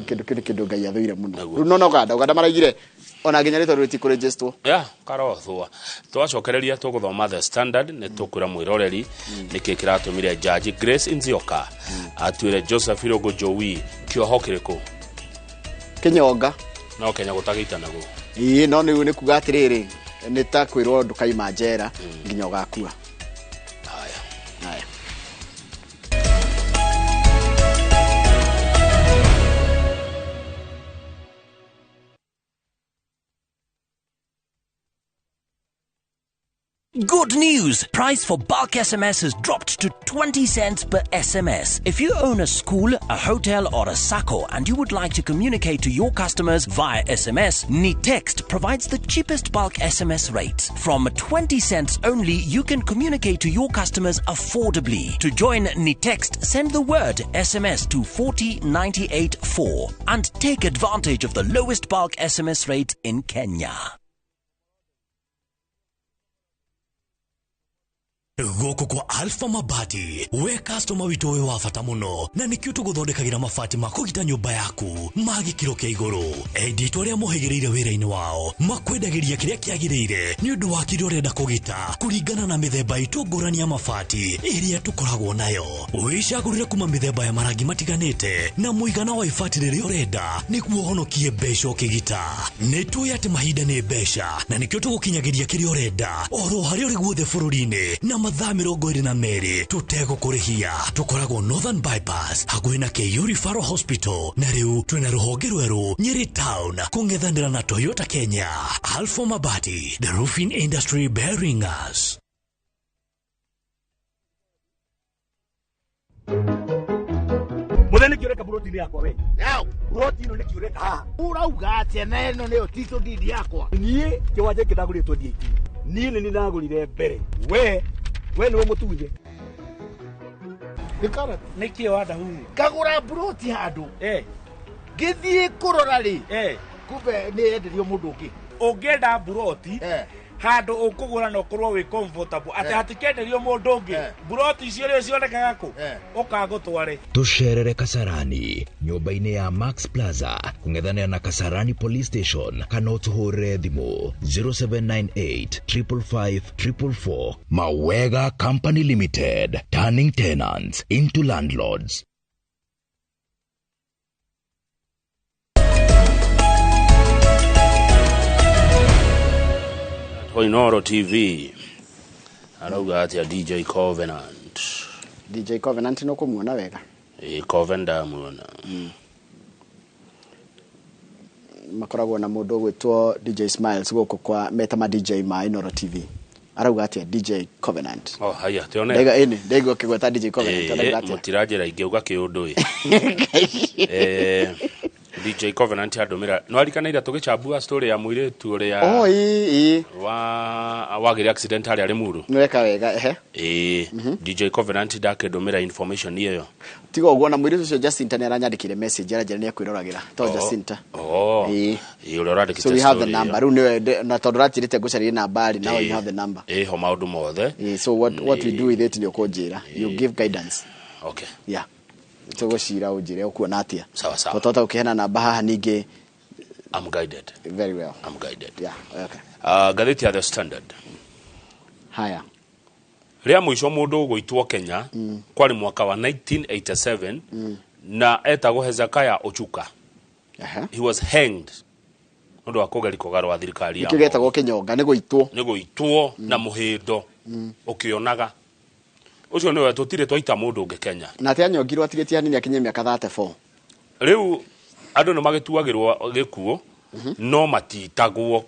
Kindu kindu kindu Ngai athũire mũno. Rĩu nona Uganda maraigire ona nginya rĩtwa rĩu rĩtikũregisterwo. Ya karothwa twacokereria tũgũthoma The Standard nĩ tũkwĩra mwĩroreri nĩkĩ kĩratũmire Jaji Grace Nzioka atuĩre Joseph Irũngũ Jowi kĩoho kĩrĩkũ. Kĩnyonga. No Kenya gũtagĩitanagwo. Ĩĩ, no nĩ kuga atĩrĩrĩ, nĩ ta kwĩrwo ndũkaima njera nginya ũgakua. Haya. Haya. Good news! Price for bulk SMS has dropped to 20 cents per SMS. If you own a school, a hotel, or a SACCO and you would like to communicate to your customers via SMS, Nitext provides the cheapest bulk SMS rates. From 20 cents only, you can communicate to your customers affordably. To join Nitext, send the word SMS to 40984 and take advantage of the lowest bulk SMS rate in Kenya. Gũkũ kwa Alpha Mabati, we customer witũ wĩ wa bata mũno, na nĩkĩo tũgũthondekagĩra mabati ma kũgita nyũmba yaku ma gĩkĩro kĩa igũrũ. Endia aitũ arĩa mohĩgĩrĩire wĩra-inĩ wao makwendagĩria kĩrĩa kĩagĩrĩire nĩ ũndũ wa kĩrĩa ũrenda kũgita kũringana na mĩthemba itũ ngũrani ya mabati ĩrĩa tũkoragwo nayo. Wĩcagũrĩre kuma mĩthemba ya marangi matiganĩte na mũigana wa ibati rĩrĩa ũrenda nĩguo ũhonokie mbeca ũkĩgita. Nĩ tũĩ atĩ mahinda nĩ mbeca na nĩkĩo tũgũkinyagĩria kĩrĩa ũrenda oro harĩa ũrĩ guothe bũrũri-inĩ na mathaa 22 tũtegũkũrĩhia. Tũkoragwo Northern Bypass hakuhĩ na KU Referral Hospital, na rĩu twĩna rũhonge rwerũ Nyeri Town kũng'ethanĩra na Toyota Kenya. Alpha Mabati, the roofing industry bearing us. Muthee nĩkĩ ũreka buroti-inĩ yakwa we? Buroti ĩno nĩkĩ ũreka haha? Ũrauga atĩa na ĩno nĩyo title deed yakwa? Niĩ kĩwanja gĩkĩ ndagũrire 2018. Niĩ nĩ niĩ ndagũrire mbere. We nĩwe mũtunye. Nĩkĩ wanda huhu? Ngagũra buroti handũ. Ngĩthiĩ kũrora rĩ. Kumbe nĩ yenderio mũndũ ũngĩ. Ũngĩenda buroti, handũ ũkũgũra na ũkorwo wĩ comfortable, atĩ hatikenderio mũndũ ũngĩ. Buroti icio rĩ cionekaga kũ? Ũkagũtware. Tũcerere Kasarani, nyũmba-inĩ ya Max Plaza, kũng'ethanĩra na Kasarani Police Station, kana ũtũhũrĩre thimũ 0798 555 444. Mawega Company Limited, turning tenants into landlords. Inooro TV arauga atĩa DJ Covenant? DJ Covenant no kũmuona wega. Ĩ, Coven ndamuona. Makoragwo na mũndũ ũgwĩtwo DJ Smiles gũkũ kwa meta ma DJ ma Inooro TV. Arauga atĩa DJ Covenant? Oh, haya, tione. Ndaiga ĩni, ndaigua ũkĩgweta DJ Covenant, arauga atĩa? Mũtiranjĩra ingĩuga kĩũndũ ĩ. DJ Covenant andũmĩra. No arikanĩire tũgĩchambua story ya mũirĩtu ũrĩa Oh, ĩ, ĩ. Wagĩire accident harĩa Limuru. Nĩ weka wega, ehe. Ĩ, DJ Covenant ndakĩndũmĩra information ĩyo. Tiga ũguo, na mũirĩtu ũcio Jacinta nĩ aranyandĩkĩire message, aranjĩra nĩ ekwĩroragĩra. To Jacinta. Oh. Ĩ. Ĩ, ũrĩa ũrandĩkĩte So we have the story number. ĩyo. Rĩu nĩwe, na tondũ ũranjĩrĩte ngũcarie namba rĩ, now you have the number. Ĩ, ho maũndũ mothe. Ĩ, so what we do with it nĩ ũkũnjĩra. You give guidance. Okay. Yeah. Tũgũcira ũnjĩre ũkuona atĩa. Sawa, sawa. Tũtota ũkĩheana namba haha ningĩ. I'm guided. Very well. I'm guided. Yeah, okay. Ngathĩti ya The Standard. Haya. Rĩa mũico mũndũ ũgũitwo Kenya kwarĩ mwaka wa 1987 na etagwo Hezekiah Ochuka. He was hanged nĩ ũndũ wa kũgeria kũgarũra thirikari ya Nĩkĩo gĩetagwo kĩnyonga, nĩ gũitwo. Nĩ gũitwo na mũhĩndo ũkĩonaga. Ũcio nĩwe tũtirĩ twaita mũndũ ũngĩ Kenya. Na atĩ anyongirwo atigĩtie hanini akinye mĩaka 34. Rĩu andũ nĩ magĩtuagĩrwo gĩkuũ, no matitagwo.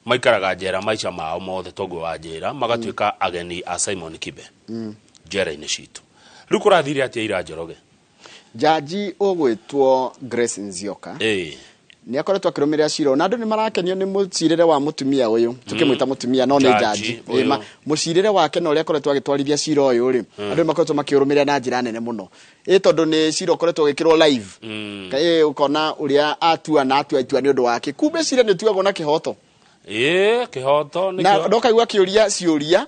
Maikaraga njera maica mao mothe toguo wa njera, magatuĩka ageni a Simon Kibe njera-inĩ citũ. Rĩu kũrathire atĩa ira Njoroge? Jaji ũgwĩtwo Grace Nzioka. Nĩ akoretwo akĩrũmĩrĩra cira ũyũ, na andũ nĩ marakenio nĩ mũcirĩre wa mũtumia ũyũ. Tũkĩmwĩta mũtumia, no nĩ Jaji jaji. ũyũ. Mũcirĩre wake na ũrĩa akoretwo agĩtwarithia cira ũyũ rĩ, andũ nĩ makoretwo makĩũrũmĩrĩra na njĩra nene mũno. Ĩ, tondũ nĩ cira ũkoretwo ũgĩkĩrwo live. Ĩ, ũkona ũrĩa atua na atua itua nĩ ũndũ wake. Kumbe cira nĩ ũtuagwo na kĩhoto. Ĩ, kĩhoto nĩ Na kĩo- ndokaigua akĩũria ciũria,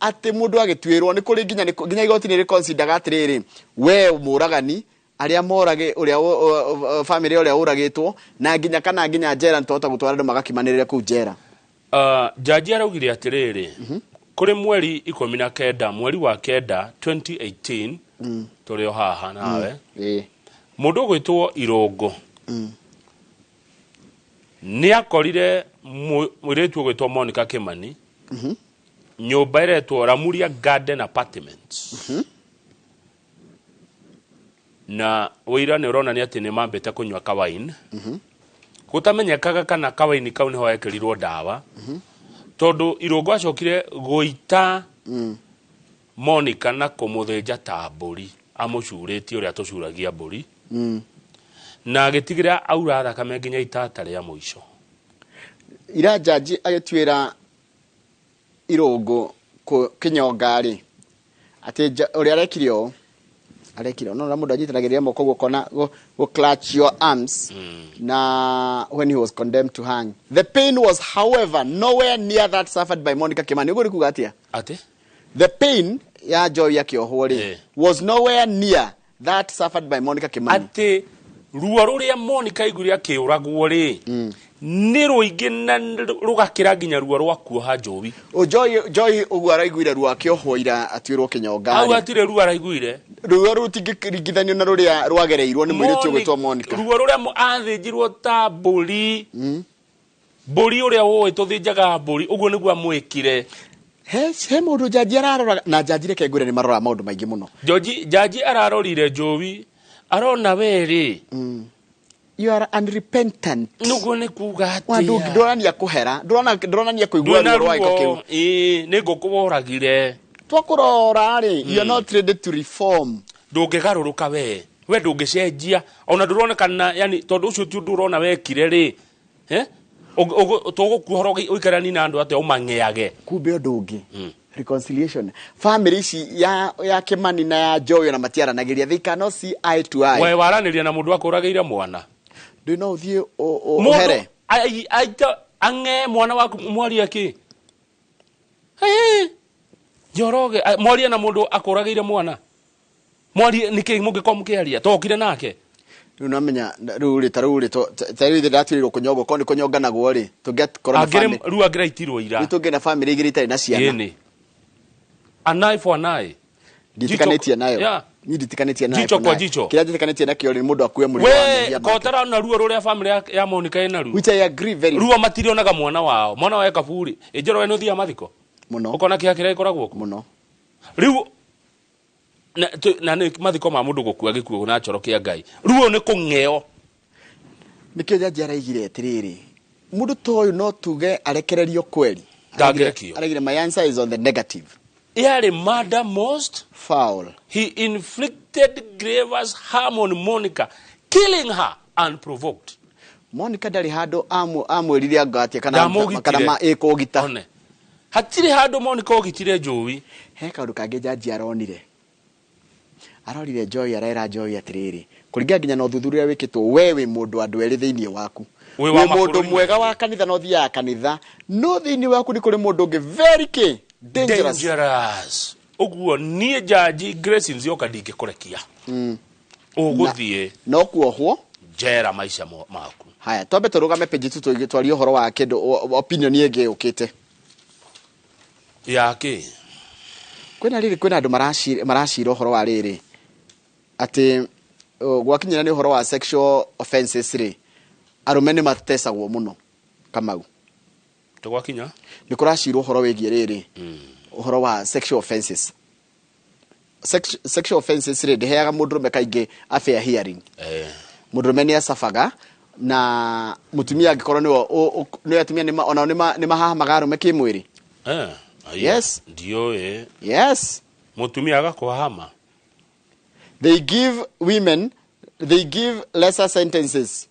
atĩ mũndũ agĩtuĩrwo nĩ kũrĩ nginya igoti nĩ rĩconsideraga atĩrĩrĩ, we mũragani Arĩa morage ũrĩa family ũrĩa ũragĩtwo na nginya kana nginya njera nĩtwahota gũtwara andũ magakimanĩrĩra kũu njera. Jaji araugire atĩrĩrĩ, kũrĩ mweri 19 mweri wa 9 2018, tũrĩ o haha nawe, mũndũ ũgwĩtwo Irũngũ nĩ akorire mũirĩtu ũgwĩtwo Monica Kimani nyũmba ĩretwo Ramuria Garden Apartments, na ũira nĩ ũronania atĩ nĩ mambĩte kũnyua kawaini, gũtamenyekaga kana kawaini kau nĩho ekĩrirwo ndawa, tondũ Irũngũ acokire gũita Monica na kũmũthĩnja ta mbũri amũcurĩtie ũrĩa tũcuragia mbũri, na agĩtigĩra aura thakame nginya itata rĩa mũico. Ira jaji agĩtuĩra Irũngũ kĩnyonga rĩ, atĩ ũrĩa arekire ũũ arekire no mũndũ anyitanagĩrĩria moko guoko na go clutch your arms, na when he was condemned to hang, the pain was however nowhere near that suffered by Monica Kimani. Ũguo nĩ kuga atĩa? Atĩ the pain ya Joy akĩohwo rĩ was nowhere near that suffered by Monica Kimani. Atĩ ruo rũrĩa Monica aiguire akĩũragwo rĩ, nĩ rũingĩ na rũgakĩra nginya ruo rwa kuoha njũwi. O Joy ũguo araiguire ruo akĩohwo ira atuĩrwo kĩnyonga Hau rĩ. hatirĩ ruo araiguire. Ruo rũtingĩringithanio na rũrĩa rwagereirwo nĩ mũirĩtu ũgwĩtwo Monica. Ruo rũrĩa athĩnjirwo ta mbũri, mbũri ũrĩa ũĩ tũthĩnjaga mbũri, ũguo nĩguo amwĩkire. He mũndũ jaji ararora, na jaji reke ngwĩre nĩ maroraga maũndũ maingĩ mũno. Jaji ararorire njũwi, arona we rĩ, you are unrepentant. Nĩguo nĩ kuga Wa atĩa? Ndũronania kũhera, ndũronania kũigua Ndwĩna ruo rwa gĩko kĩu. ruo, ĩĩ, nĩ ngũkũ woragire. Twakũrora rĩ, you are not ready to reform. Ndũngĩgarũrũka, we ndũngĩcenjia, ona ndũronekana, yani tondũ ũcio ti ũndũ ũrona wekire rĩ, eh? Tũgũkuohora ũikarani na andũ atĩa ũmang'eage? Kumbe ũndũ ũngĩ, reconciliation, family ici ya Kimani na ya Joy ona matiaranagĩria, they cannot see eye to eye. We waranĩria na mũndũ akũragĩire mwana? Ndũĩ no ũthiĩ Mũndũ ũhere. Aita ang'e mwana waku, mwarie kĩ? Hey, Njoroge, mwarie na mũndũ akũragĩire mwana, mwarie nĩkĩ mũngĩkorwo mũkĩaria tokire nake? Rĩu namenya rĩu rĩ, ta rĩu rĩ, ta rĩu ithe ndatuĩrĩirwo kũnyongwo, korwo nĩ kũnyonganagwo rĩ, tũngĩakorwo na Angĩrĩ family rĩu angĩraitirwo ira. Rĩu tũngĩ na family igĩrĩ itarĩ na ciana. Ĩni an eye for an eye. Ndiĩtĩkanĩtie nayo. Niĩ nditikanĩtie nayo. Jicho kwa jicho. Kĩrĩa njĩtĩkanĩtie nakĩo rĩ, mũndũ akue mũrigo wa We mehia make. kotara na ruo rũrĩa family ya Monica ĩna ruo. Which I agree very Ruo matirionaga mwana wao, mwana wa kaburi ĩnjoro, we nĩ ũthiaga mathiko mũno. Ũkona kĩha kĩrĩa gĩkoragwo kuo mũno. Rĩu na nĩ mathiko ma mũndũ gũkua gĩkuũ na choro kĩa Ngai, ruo nĩ kũng'eo. Nĩkĩo jaji araigire atĩrĩrĩ, mũndũ ta ũyũ no tuge arekererio kweri? Ndangĩrekio. Araigire, my answer is on the negative. Yarĩ murder most foul. He inflicted grievous harm on Monica, killing her unprovoked. Monica ndarĩ handũ amwĩrire anga atĩa kana Ndamũgitire. kana ma ĩkũgita. One hatirĩ handũ Monica ogitire njũwi. He kaũndũ kangĩ jaji aronire, arorire Joy, arera Joy atĩrĩrĩ, kũringana nginya na ũthuthuria wĩkĩtwo, we wĩ mũndũ andũ erĩ thĩinĩ waku. Wĩ wa Wĩ mũndũ mabũrũri mwega merĩ. Wa kanitha na ũthiaga kanitha, no thĩinĩ waku nĩ kũrĩ mũndũ ũngĩ very kĩ dangerous. Dangerous. Ũguo niĩ jaji Grace Nzioka ndingĩkũrekia, ũgũthiĩ no kuohwo njera maica maku. Haya, twambe tũrũgame page tu twarie ũhoro wa kĩndũ opinion ĩngĩ yũkĩte. Yake? Kwĩna rĩrĩ, kwĩna andũ maracira ũhoro wa rĩrĩ atĩ gwakinyĩra nĩ ũhoro wa sexual offenses rĩ, arũme nĩ matecagwo mũno, Kamau. Tũgwakinya. Nĩ kũracirwo ũhoro wĩgiĩ rĩrĩ, ũhoro wa sexual offenses. Sexual offenses rĩ, ndĩheaga mũndũrũme kaingĩ a fair hearing. Mũndũrũme nĩ acabaga na mũtumia angĩkorwo nĩwe nĩ atumia onao nĩ mahahamaga arũme kĩmwĩrĩ. Aya, Yes. ndiũĩ. Yes. Mũtumia agakũhama. They give women, they give lesser sentences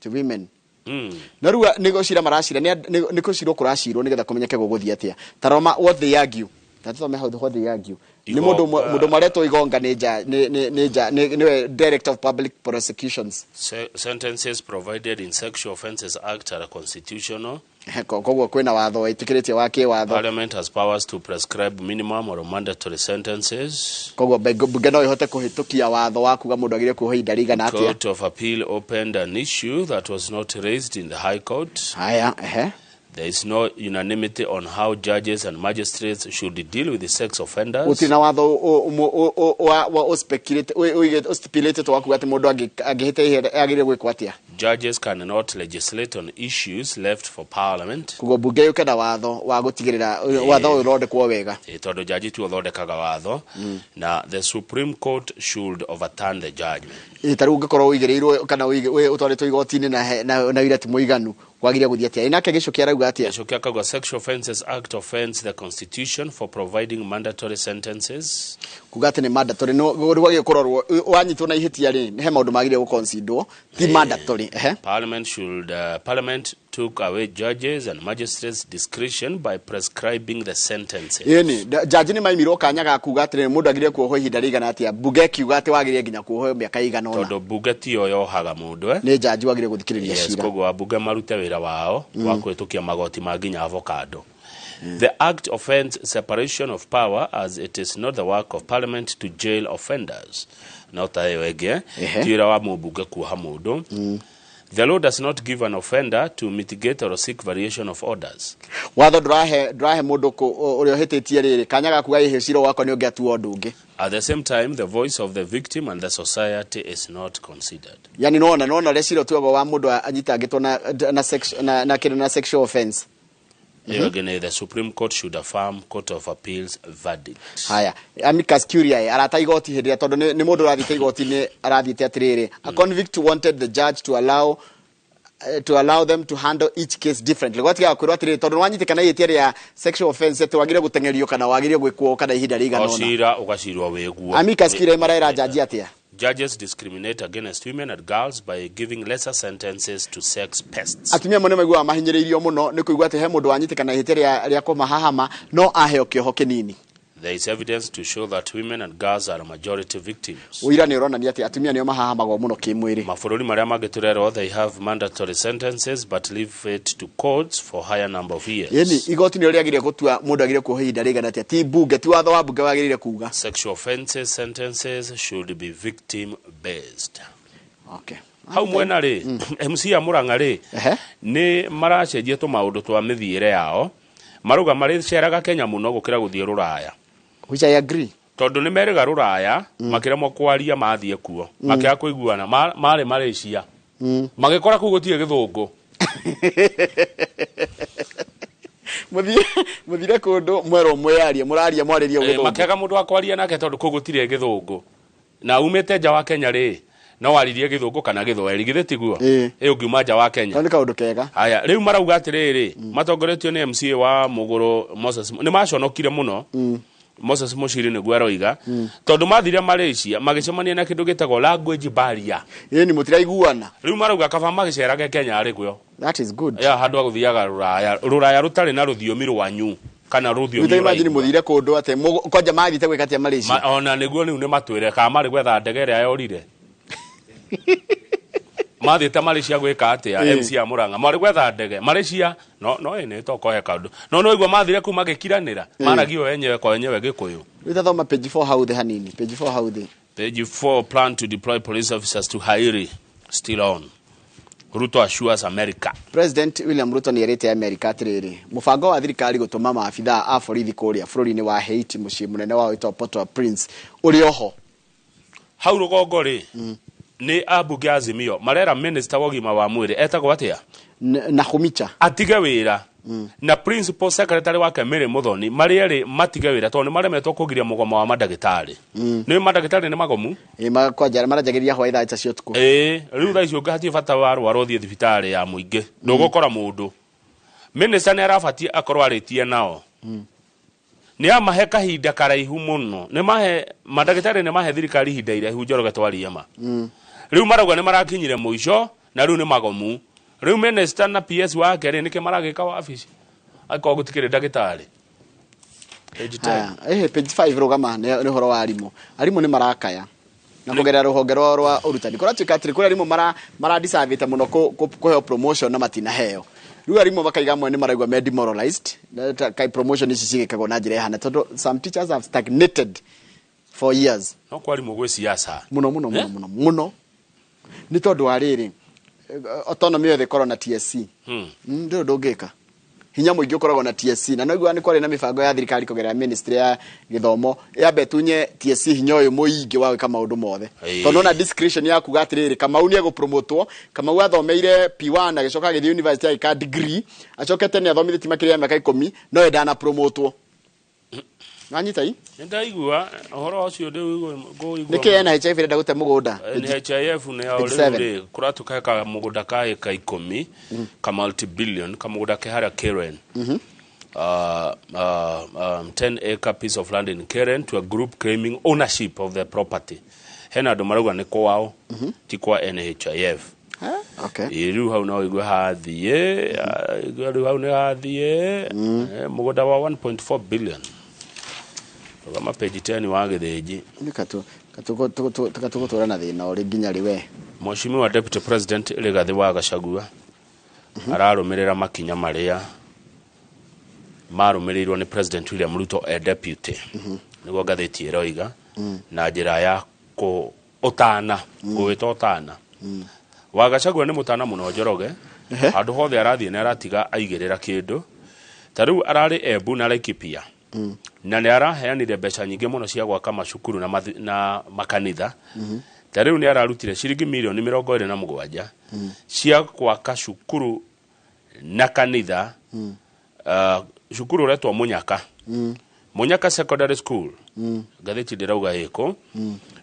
to women. No rĩu nĩ gũcira maracira, nĩ gũcirwo kũracirwo nĩgetha kũmenyeke gũgũthiĩ atĩa. Ta roma what they argue. Tathome how what they argue. Nĩ mũndũ mũndũ maretwo Igonga nĩ ja nĩ nĩ nĩ ja nĩ nĩwe Director of Public Prosecutions. Sentences provided in Sexual Offences Act are constitutional. Koguo kwĩna watho wĩtĩkĩrĩtie wa kĩwatho. Parliament has powers to prescribe minimum or mandatory sentences. Koguo bunge no ĩhote kũhĩtũkia watho wa kuga mũndũ agĩrĩire kuohwo ihinda rĩigana atĩa. Court of Appeal opened an issue that was not raised in the High Court. Haya, ehe. There is no unanimity on how judges and magistrates should deal with the sex offenders. Gũtirĩ na watho ũstipulated wa kuga atĩ mũndũ angĩhĩtia agĩrĩire gwĩkwo atĩa. Judges cannot legislate on issues left for parliament. Koguo bunge yũke na watho wa gũtigĩrĩra watho ũyũ ũthondekwo wega. Tondũ jaji tu ũthondekaga watho, na the Supreme Court should overturn the judgment. Ta rĩu ũngĩkorwo ũigĩrĩirwo kana ũtwarĩtwo igoti-inĩ na ũira ti mũiganu, kwagĩrĩire gũthiĩ atĩa? Nake Gĩchũki arauga atĩa? Gĩchũki akauga Sexual Offences Act offends the Constitution for providing mandatory sentences. Kuga atĩ nĩ mandatory, no rĩu wagĩrĩire kũrorwo wanyitwo na ihĩtia rĩ, he maũndũ magĩrĩire gũconsiderwo, ti mandatory. Ehe. Parliament took away judges and magistrates' discretion by prescribing the sentences. Ĩni, jaji nĩ maimirwo kanya ga kuga atĩrĩrĩ, mũndũ agĩrĩire kuohwo ihinda rĩigana atĩa, bunge ĩkiuga atĩ wagĩrĩire nginya kuohwo mĩaka ĩigana ũna. Tondũ bunge tiyo yohaga mũndũ, Nĩ jaji wagĩrĩire gũthikĩrĩria cira. Koguo ambunge marute wĩra wao wa kũhĩtũkia magoti ma nginya avocado. The act offends separation of power as it is not the work of parliament to jail offenders. No ta ĩyo ĩngĩ, ti wĩra wa mũmbunge kuoha mũndũ. The law does not give an offender to mitigate or seek variation of orders. Watho ndũrahe mũndũ ũrĩa ũhĩtĩtie rĩrĩ kanya ga kuga ĩhĩ cira wakwa nĩ ũngĩatuo ũndũ ũngĩ. At the same time, the voice of the victim and the society is not considered. Yani nona ũrĩa cira ũtuagwo wa mũndũ anyitangĩtwo na sexual offense. Again, the Supreme Court should affirm Court of Appeals verdict. Haya, amicus curiae arata igoti hĩndĩ ĩrĩa tondũ nĩ mũndũ ũrathiĩte igoti-inĩ arathiĩte atĩrĩrĩ, a convict wanted the judge to allow them to handle each case differently. Gwatigaga kwĩrwo atĩrĩrĩ, tondũ nĩwanyitĩkana ihĩtia rĩa sexual offense atĩ wagĩrĩire gũteng'erio kana wagĩrĩire gwĩkwo kana ihinda rĩigana ũna. Cira ũgacirwo wĩguo. Amicus curiae marera jaji atĩa? Judges discriminate against women and girls by giving lesser sentences to sex pests. Atumia mũno maiguaga mahinyĩrĩirio mũno nĩ kũigua atĩ he mũndũ wanyitĩkana ihĩtia rĩa kũmahahama no aheo kĩoho kĩnini. There is evidence to show that women and girls are majority victims. Ũira nĩ ũronania atĩ atumia nĩo mahahamagwo mũno kĩmwĩrĩ. Mabũrũri marĩa mangĩ tũrerwo, they have mandatory sentences but leave it to courts for higher number of years. Ĩni, igoti nĩrĩo rĩagĩrĩire gũtua mũndũ agĩrĩire kuohwo ihinda rĩigana atĩa, ti bunge, ti watho wa bunge wagĩrĩire kuga. Sexual offences sentences should be victim based. Okay. Hau mwena rĩ, MC ya Murang'a rĩ, nĩ maracenjia tũmaũndũ twa mĩthiĩre yao. Maruga marĩceraga Kenya mũno gũkĩra gũthiĩ Rũraya. Which I agree. Tondũ nĩ merĩga Rũraya, makĩremwo kwaria mathiĩ kuo, makĩaga kũiguana, marĩ Malaysia. Magĩkora kũu gũtirĩ gĩthũngũ. Mũthire kũndũ mwerwo mwĩyarie, mũraria mwarĩrie gĩthũngũ. Makĩaga mũndũ wa kwaria nake tondũ kũu gũtirĩ gĩthũngũ. Na umĩte nja wa Kenya rĩ, no waririe gĩthũngũ kana gĩthweri, githĩ tiguo? Ũngiuma nja wa Kenya. Nĩ kaũndũ kega. Haya, rĩu marauga atĩrĩrĩ, matongoretio nĩ MCA wa Mũgũrũ Moses, nĩ maconokire mũno. Moses Mushiri nĩguo aroiga, tondũ mathire Malaysia magĩcemania na kĩndũ gĩtagwo language barrier. Ĩni mũtiraiguana. Rĩu marauga kaba magĩcerage Kenya arĩ kuo. That is good. Ya handũ ha gũthiaga Rũraya, Rũraya rũtarĩ na rũthiomi rwanyu kana rũthiomi rwa. Imagine mũthire kũndũ atĩ kwanja mathiĩte gwĩka atĩa Malaysia. Ona nĩguo rĩu nĩ matwĩre kana marĩ gwetha ndege ĩrĩa yorire. Mathiĩte Malaysia gwĩka atĩa? MC ya Murang'a marĩ gwetha ndege Malaysia, no ĩnĩ tokohe kaũndũ. No no igua mathire kuu magĩkiranĩra, maragio wenyewe kwa wenyewe Gĩkũyũ. Wĩtathoma page 4 hau thĩ hanini, page 4 hau thĩ. Page 4, plan to deploy police officers to Haiti still on. Ruto assures America. President William Ruto nĩ erĩte America atĩrĩrĩ, mũbango wa thirikari gũtũma maabithaa a borithi kũrĩa bũrũri-inĩ wa Haiti mũciĩ mũnene wao wĩtagwo Port-au-Prince ũrĩ oho. Hau rũgongo rĩ, nĩ ambunge a Azimio marera minister wa ũgima wa mwĩrĩ etagwo atĩa? Nakhumicha. Atige wĩra. Na principal secretary wake Mary Muthoni marĩ erĩ matige wĩra tondũ nĩ maremetwo kũgiria mũgomo wa mandagĩtarĩ. Nĩ mandagĩtarĩ nĩ magomu? Kwanja maranjagĩrĩria hwaĩ thaa cia ũtukũ. Rĩu thaa icio hatirĩ bata wa rwara ũthiĩ thibitarĩ ya mũingĩ, ndũgũkora mũndũ. Minister nĩ arabatiĩ akorwo arĩtie nao. Nĩ amahe kahinda karaihu mũno. Nĩ mahe mandagĩtarĩ, nĩ mahe thirikari ihinda iraihu Njoroge twarie ma. Rĩu marauga nĩ marakinyire mũico na rĩu nĩ magomu. Rĩu minister na PS wake rĩ nĩkĩ maragĩka wabici? Akorwo gũtikĩrĩ ndagĩtarĩ. Page 10. Haya, page 5 rugama nĩ ũhoro wa arimũ. Arimũ nĩ marakaya na kũgerera rũhonge rwao rwa ũrutani. Kũratuĩka atĩrĩ, kũrĩ arimũ mara deserve mũno kũheo promotion na matinaheo. Rĩu arimũ makaiga amwe nĩ maraigua me demoralized na kai promotion ici cigĩkagwo na njĩra ĩhana, tondũ some teachers have stagnated for years. No kwarimũ gwĩ siasa. Mũno mũno mũno mũno mũno, nĩ tondũ wa rĩrĩ, autonomy yothe ĩkorwo na TSC. Ndũrĩ ũndũ ũngĩka, hinya mũingĩ ũkoragwo na TSC, na noigua nĩ kwarĩ na mĩbango ya thirikari kũgerera ministry ya gĩthomo yambe ĩtunye TSC hinya ũyũ mũingĩ wa gwĩka maũndũ mothe, tondũ ona discretion ya kuga atĩrĩrĩ, Kamau nĩ egũpromotwo. Kamau athomeire P1, agĩcoka agĩthiĩ university agĩka degree, acokete nĩ athomithĩtie makĩria ya mĩaka 10, no ye ndanapromotwo. Wanyita i? Nĩ ndaigua ũhoro ũcio ndĩũigua. Nĩkĩ NHIF ĩrenda gũte mũgũnda? NHIF nĩ yao. Page rĩu 7. Rĩ kũratuĩka ka mũgũnda ka ĩka 10, ka multi billion, kamũgũnda ke harĩa Karen, 10 acre piece of land in Karen to a group claiming ownership of the property. Hena andũ marauga nĩ kwao, ti kwa NHIF. Okay. Ĩ, rĩu hau no igue hathiĩ, igue rĩu hau nĩ hathiĩ, mũgũnda wa 1.4 billion. Rũgama page 10 wa Gĩthĩnji. Katũgũtũra na thĩna ũrĩ nginya rĩ we? Mheshimiwa Deputy President Rigathi wa Gachagua ararũmĩrĩra makinya marĩa marũmĩrĩirwo nĩ President William Ruto e deputy, nĩguo ngathĩti ĩroiga, na njĩra ya kũ ũtana, kũwĩta ũtana. Wa Gachagua nĩ mũtana mũno Njoroge. Handũ hothe arathiĩ nĩ aratiga aigĩrĩra kĩndũ. Ta rĩu ararĩ Embu na Laikipia, na nĩ araheanire mbeca nyingĩ mũno cia gwaka macukuru na makanitha. Ta rĩu nĩ ararutire ciringi mirioni 27 cia gwaka cukuru na kanitha, cukuru ũretwo Munyaka, Munyaka Secondary School. Ngathĩti ndĩrauga ĩkũ,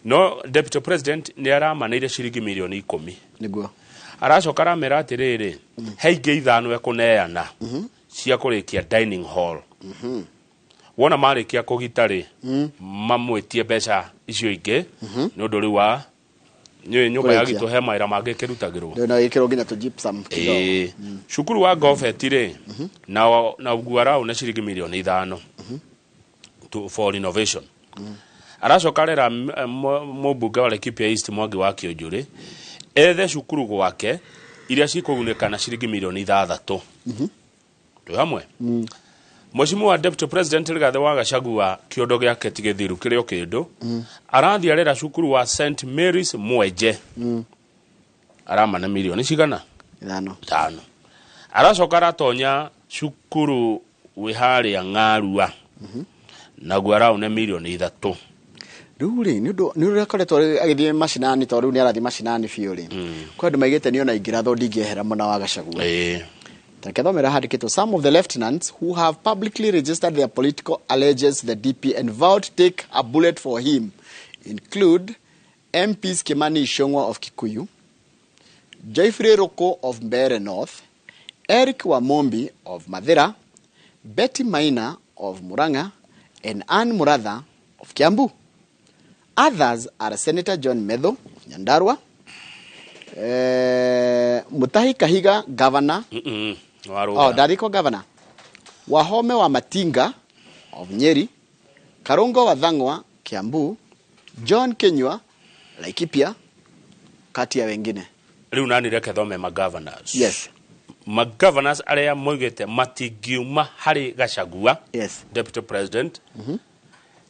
no deputy president nĩ aramanĩire ciringi mirioni 10. Aracoka aramera atĩrĩrĩ, he ingĩ 5 ekũneana cia kũrĩkia dining hall. Wona marĩkia kũgita rĩ, mamwĩtie mbeca icio ingĩ, nĩ ũndũ rĩu wa nĩ nyũmba ya Kũrĩkia. gitũ he mawĩra mangĩ kĩrutagĩrwo. Ndio, no ĩkĩrwo nginya tũ gypsum kidogo. Ĩĩ, cukuru wa Gofeti rĩ, na ũguo arauna ciringi mirioni 5 for renovation. Aracoka arera mũmbunge wa Laikipia East Mwangi wa Kĩũnjũrĩ ethe cukuru gwake iria cikũgunĩka na ciringi mirioni 6. Twĩ hamwe. Mheshimiwa Deputy President Rigathi wa Gachagua kĩondo gĩake ti gĩthiru, kĩrĩ o kĩndũ. Arathiĩ arera cukuru wa St Mary's Mwenje, aramana mirioni cigana? 5. 5. Aracoka aratonya cukuru wĩ harĩa Ng'arua, naguo araune mirioni 3. Rĩu rĩ, nĩ ũndũ nĩ ũrĩa akoretwo agĩthiĩ macinani, tondũ rĩu nĩ arathiĩ macinani biũ rĩ, kwĩ andũ maigĩte niĩ ona ingĩrathwo ndingĩehera mũna wa Gachagua. Reke thomera handĩkĩtwo, "Some of the lieutenants who have publicly registered their political allegiance to the DP and vowed to take a bullet for him include MPs Kimani Ichung'wa of Kikuyu, Geoffrey Ruku of Mbeere North, Eric Wamumbi of Mathira, Betty Maina of Murang'a and Anne Muratha of Kiambu. Others are Senator John Methu of Nyandarua, Mutahi Kahiga, governor," Warũga. Oh, Dariko governor. "Wahome wa Matinga of Nyeri, Karungo wa Thang'wa, Kiambu, John Kinyua, Laikipia, kati ya wengine." Rĩu nani reke thome magovernors. Yes. Magovernors arĩa moigĩte matingiuma harĩ Gachagua, deputy president,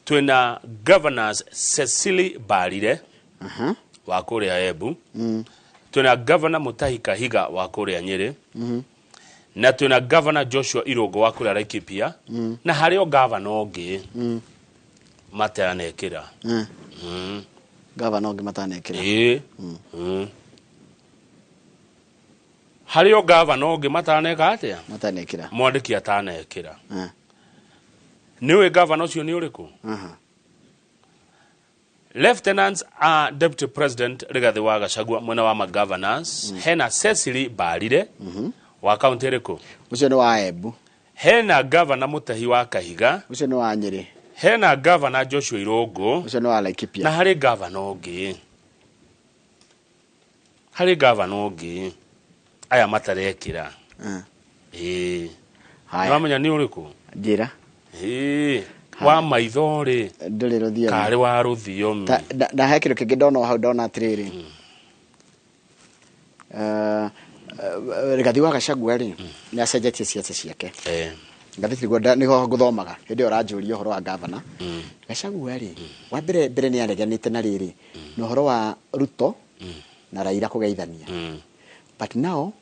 twĩna governors Cecily Mbarire wa kũrĩa Embu, twĩna governor Mutahi Kahiga wa kũrĩa Nyĩrĩ, na twĩna governor Joshua Irũngũ wa kũrĩa Laikipia, na harĩ o governor ũngĩ matanekĩra. Gavana ũngĩ matanekĩra? Ĩĩ. Harĩ o governor ũngĩ mataneka atĩa? Matanekĩra. Mwandĩki atanekĩra. Nĩ ũĩ governor ũcio nĩ ũrĩkũ? Lieutenants a deputy president Rigathi wa Gachagua mwena wa magovernors, hena Cecily Mbarire wa kaunti ĩrĩkũ? Ũcio nĩ wa Embu. Hena governor Mutahi wa Kahiga. Ũcio nĩ wa Nyĩrĩ. Hena governor Joshua Irũngũ. Ũcio nĩ wa Laikipia. Na harĩ governor ũngĩ, harĩ governor ũngĩ aya matarekĩra. Ĩĩ. Haya. Nĩwamenya nĩ ũrĩkũ? Njĩra. Ĩĩ. Wa maitho rĩ Ndũrĩ rũthiomi. Karĩ wa rũthiomi. Na he kĩndũ kĩngĩ ndona hau, ndona atĩrĩrĩ, Rigathi wa Gachagua rĩ, nĩ acenjetie ciaca ciake. Ngathĩti nĩguo nĩho ngũthomaga hĩndĩ ĩyo ũranjũria ũhoro wa gavana Gachagua rĩ. Wa mbere mbere nĩ areganĩte na rĩrĩ na ũhoro wa Ruto na Raila kũgeithania, but now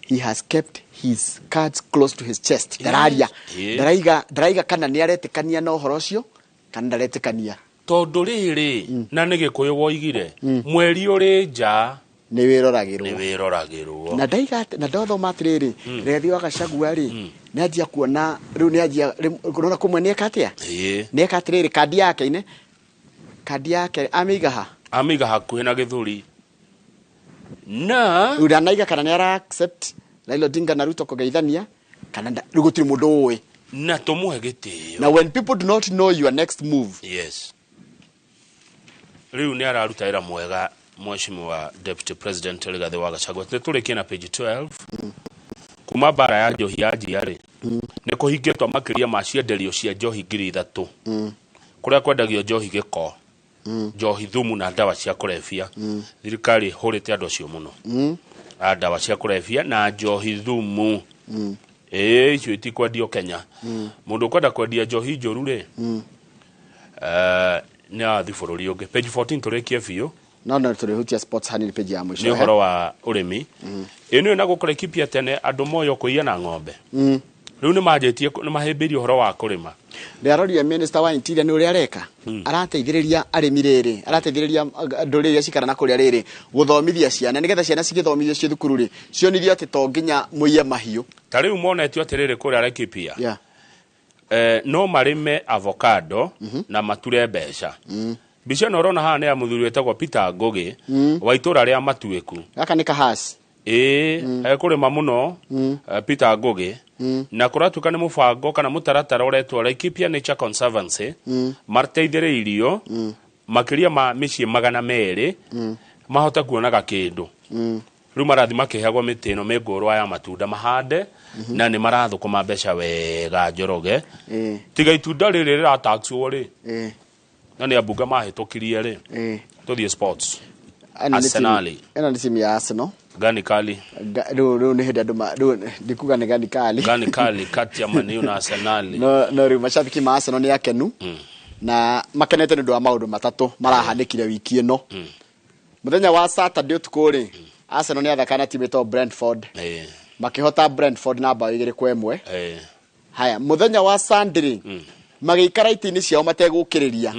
he has kept his cards close to his chest. Ndararia, ndaraiga kana nĩ aretĩkania na ũhoro ũcio kana ndaretĩkania. Tondũ rĩrĩ, na nĩ Gĩkũyũ woigire, mweri ũrĩ nja nĩ wĩroragĩrwo. Nĩ wĩroragĩrwo. Na ndaiga na ndathoma atĩrĩrĩ, Rigathi wa Gachagua rĩ, nĩ anjia kuona rĩu, nĩ anjia rĩu, kũmwe nĩ eka atĩa, nĩ eka atĩrĩrĩ, kandi yake ine kandi yake amĩiga ha? Amĩiga hakuhĩ na gĩthũri na Rĩu ndanaiga kana nĩ ara accept Raila Odinga na Ruto kũgeithania kana rĩu gũtirĩ mũndũ ũĩ. Na tũmũhe gĩtĩo. Na when people do not know your next move. Yes, rĩu nĩ araruta wĩra mwega mheshimiwa Deputy President Rigathi wa Gachagua. Tũrĩkie na page 12. Kuma mbara ya njohi ya njia rĩ, nĩ kũhingĩtwo makĩria ma cienderio cia njohi 3000 kũrĩa kwendagio njohi gĩko, njohi thumu na ndawa cia kũrebia. Thirikari ĩhũrĩte andũ acio mũno a ndawa cia kũrebia na njohi thumu. Ĩĩ, icio itikwendio Kenya. Mũndũ ũkwenda kwendia njohi njũru rĩ, nĩ arathiĩ bũrũri ũngĩ. Page 14 tũrĩkie biũ. No tũrĩhutia sports hanini page ya mũico. Nĩ ũhoro wa ũrĩmi. Ĩ nĩ na gũkũ Laikipia tene andũ moyo kũiya na ng'ombe, rĩu nĩ manjĩtie, nĩ mahĩmbĩirie ũhoro wa kũrĩma. Ndĩrarorire minister wa interior nĩ ũrĩa areka, arateithĩrĩria arĩmi rĩrĩ, arateithĩrĩria ndũrĩrĩ iria cikara na kũrĩa rĩrĩ gũthomithia ciana, nĩgetha ciana cigĩthomithio ciĩ thukuru rĩ, cionithio atĩ to nginya mũiye mahiũ. Ta rĩu monetio atĩrĩrĩ, kũrĩa Laikipia no marĩme avocado na mature mbeca. Mbica ĩno ũrona haha nĩ ya mũthuri wĩtagwo Peter Ngũgĩ wa itũra rĩa Matuĩku. Gaka nĩ kahasi. Ĩĩ, ekũrĩma mũno Peter Ngũgĩ, na kũratuĩka nĩ mũbango kana mũtaratara ũretwo Laikipia Nature Conservancy, mateithĩrĩirio makĩria ma mĩciĩ 200 mahote kuonaga kĩndũ. Rĩu marathi makĩheagwo mĩtĩ ĩno mĩngũrwa ya matunda mahande, na nĩ marathũkũma mbeca wega, Njoroge. Tiga itunda rĩrĩ rĩrataxwo rĩ, na nĩ ambunge mahĩtũkirie rĩ. Tũthiĩ sports. Ĩno nĩ Arsenal. Ĩno nĩ timu ya Arsenal. Gani kali? Rĩu nĩ hĩndĩ andũ rĩu ndikuga nĩ gani kali. Gani kali kati ya Man U na Arsenal? No rĩu macabiki ma Arsenal nĩ akenu na makenete nĩ ũndũ wa maũndũ matatũ marahanĩkire wiki ĩno. Mũthenya wa Saturday ũtukũ rĩ, Arsenal nĩ athaka na timu ĩtagwo Brentford, makĩhota Brentford na bao 2-1. Haya, mũthenya wa Sunday rĩ, magĩikara itĩ-inĩ ciao mategũkĩrĩria,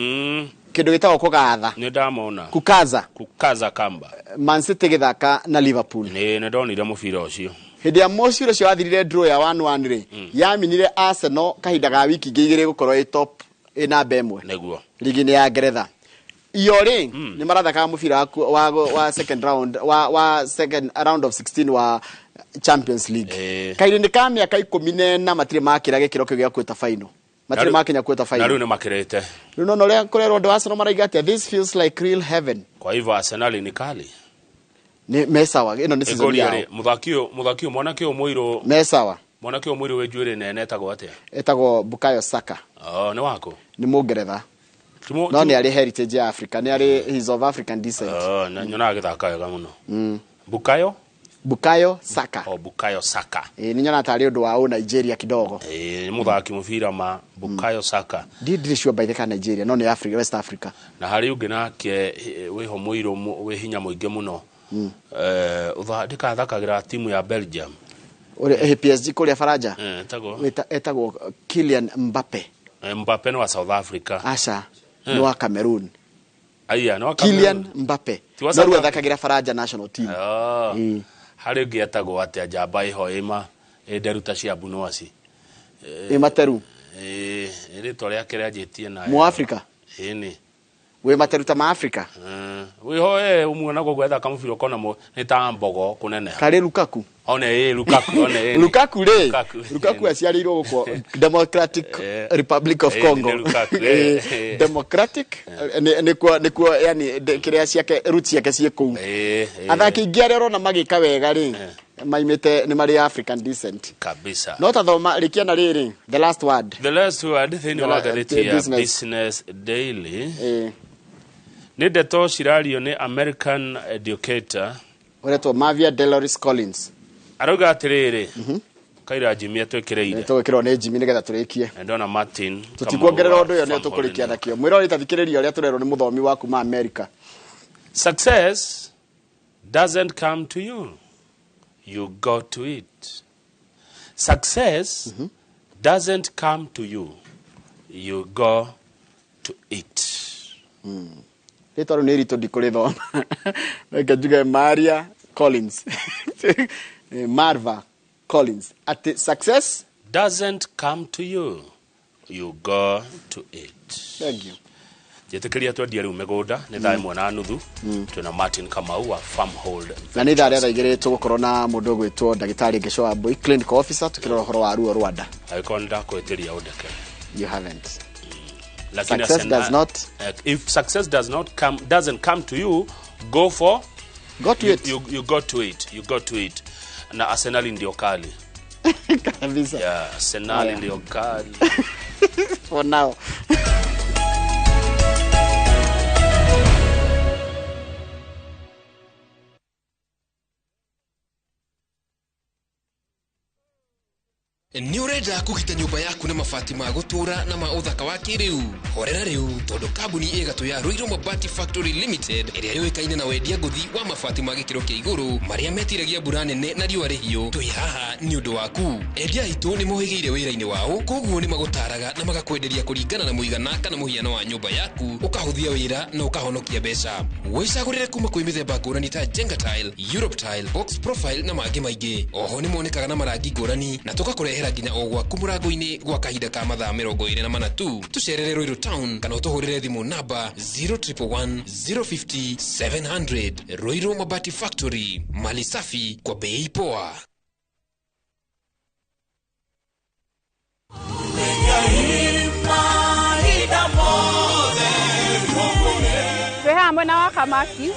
kĩndũ gĩtagwo kũgatha. Nĩ ndamona. Kukaza. Kukaza kamba. Man City gĩthaka na Liverpool. Nĩ ndonire mũbira ũcio. Hĩndĩ ya mũciro ũcio wathirire draw ya 1-1 rĩ, yaminire Arsenal kahinda ga wiki ingĩ igĩrĩ gũkorwo ĩ top, ĩ namba 1 ligi-inĩ ya Ngeretha. Iyo rĩ, nĩ marathakaga mũbira wa second round wa second round of 16 wa Champions League. Kahinda-inĩ ka mĩaka 14 matirĩ makĩra gĩkĩro kĩu gĩa kwĩta final, matirĩ makinya kwĩta Na final. rĩu nĩ makĩrĩte. Rĩu nona ũrĩa kũrerwo andũ a Arsenal maraiga atĩa, "This feels like real heaven." Kwa hivyo Arsenal ni kali. Nĩ mesawa, ĩno nĩ season Ĩngũria yao. rĩ, mũthaki ũyũ mwanake ũyũ mũirũ, Mesawa. mwanake ũyũ mũirũ wĩ njuĩrĩ nene etagwo atĩa? Etagwo Bukayo Saka. Oh, nĩ waku? Nĩ Mũngeretha, no nĩ arĩ heritage ya Africa, nĩ arĩ, he's of African descent. Oh, na nyonaga agĩthaka wega mũno. Bukayo. Bukayo Saka. Oh, Bukayo Saka. Ĩ nĩ nyona tarĩ ũndũ wa ũ Nigeria kidogo. Ĩ, nĩ mũthaki mũbira ma Bukayo Saka. Ndirĩ sure by the ka Nigeria, no nĩ Africa, West Africa. Na harĩ ũngĩ nake wĩho mũirũ wĩ hinya mũingĩ mũno, ndĩkathakagĩra timu ya Belgium. Ũrĩa PSG kũrĩa Faranja. Etagwo Etagwo Kylian Mbappe. Mbappe nĩ wa South Africa. Aca, nĩ wa Cameroon. Aya nĩ wa Kylian Cameroon. Mbappe. Ti wa No South rĩu Africa? athakagĩra Faranja national team. Oh. Ĩĩ. Harĩ ũngĩ etagwo atĩa, njamba ĩho ĩma ĩnderuta cia mbunoaci. Ĩ materu. Ĩ, rĩtwa rĩake rĩanjĩtie na Mu Africa. Ĩni. Wĩ materu ta ma Africa. Wĩho ũmuona gũkũ ethaka mũbira ũkona nĩ ta mbogo kũneneha. Karĩ Lukaku. One ĩ Lukaku, one ĩ. Lukaku rĩ, Lukaku. Lukaku aciarĩirwo gũkũ Democratic Republic of Congo. Nĩ Lukaku. Democratic nĩkuo yani kĩrĩa ciake, roots ciake ciĩ kũu. Athaki aingĩ arĩa ũrona magĩka wega rĩ, Maimĩte nĩ marĩ African descent. Kabisa. No tathoma rĩkia na rĩrĩ, the last word. The last word thĩinĩ wa ngathĩti ya Business. Business Daily Eh, nĩ ndeto cirario nĩ American educator ũretwo Mavia Deloris Collins. Arauga atĩrĩrĩ, kaira Jimmy atwĩkĩrĩire. Tũgĩkĩrwo nĩ Jimmy nĩgetha tũrĩkie. Na ndona Martin Tũtikuongerera Kamau ũndũ ũyũ wa nĩ tũkũrĩkia Family. nakĩo. Mwĩrori tathikĩrĩria ũrĩa tũrerwo nĩ mũthomi wa kuma America. Success doesn't come to you, you go to it. Success doesn't come to you, you go to it. Rĩtwa rĩu nĩ iritũ, ndikũrĩthoma. Reke njuge Maria Collins. Marva Collins, atĩ success doesn't come to you, you go to it. Thank you. Njĩtĩkĩria twendie rĩu mĩgũnda. Nĩ 1:30, twĩna Martin Kamau wa Farmhold. Na nĩ ithaa rĩa 2:00 tũgũkorwo na mũndũ ũgwĩtwo ndagĩtarĩ Ngesho Wambui, clinical officer, tukĩrora ũhoro wa ruo rwa nda. Angĩkorwo nĩ ndakwĩtĩria, ũndekere. You haven't. Lakini Success does not if success does not come, doesn't come to you, go for go to you, it. You go to it, you go to it. Na Arsenal ndio kali. Kabisa. Yeah, Arsenal Aya. ndio kali. For now. Nĩ ũrenda kũgita nyũmba yaku na mabati ma gũtũũra na ma ũthaka wa kĩrĩu? Horera rĩu, tondũ kambuni ĩgatũ ya Ruiru Mabati Factory Limited, ĩrĩa yũĩkaine na wendia ngũthi wa mabati ma gĩkĩro kĩa igũrũ marĩa metiragia mbura nene na riũa rĩhiũ, twĩ haha nĩ ũndũ waku. Endia aitũ nĩ mohĩgĩire wĩra-inĩ wao, koguo nĩ magũtaraga na magakwenderia kũringana na mũigana kana mũhiano wa nyũmba yaku, ũkahũthia wĩra na ũkahonokia mbeca. Wĩcagũrĩre kuma kwĩ mĩthemba ngũrani ta Jenga Tile, Europe Tile, Box Profile na mangĩ maingĩ. Oho nĩ monekaga na marangi ngũrani na tũgakũrehera nginya o gwaku mũrango-inĩ gwa kahinda ka mathaa 24 tu. Tũcerere Ruiru Town kana ũtũhũrĩre thimũ namba 0111 050 700. Ruiru Mabati Factory, mali safi kwa bei poa. Twĩ haha mwena wa Kamaki.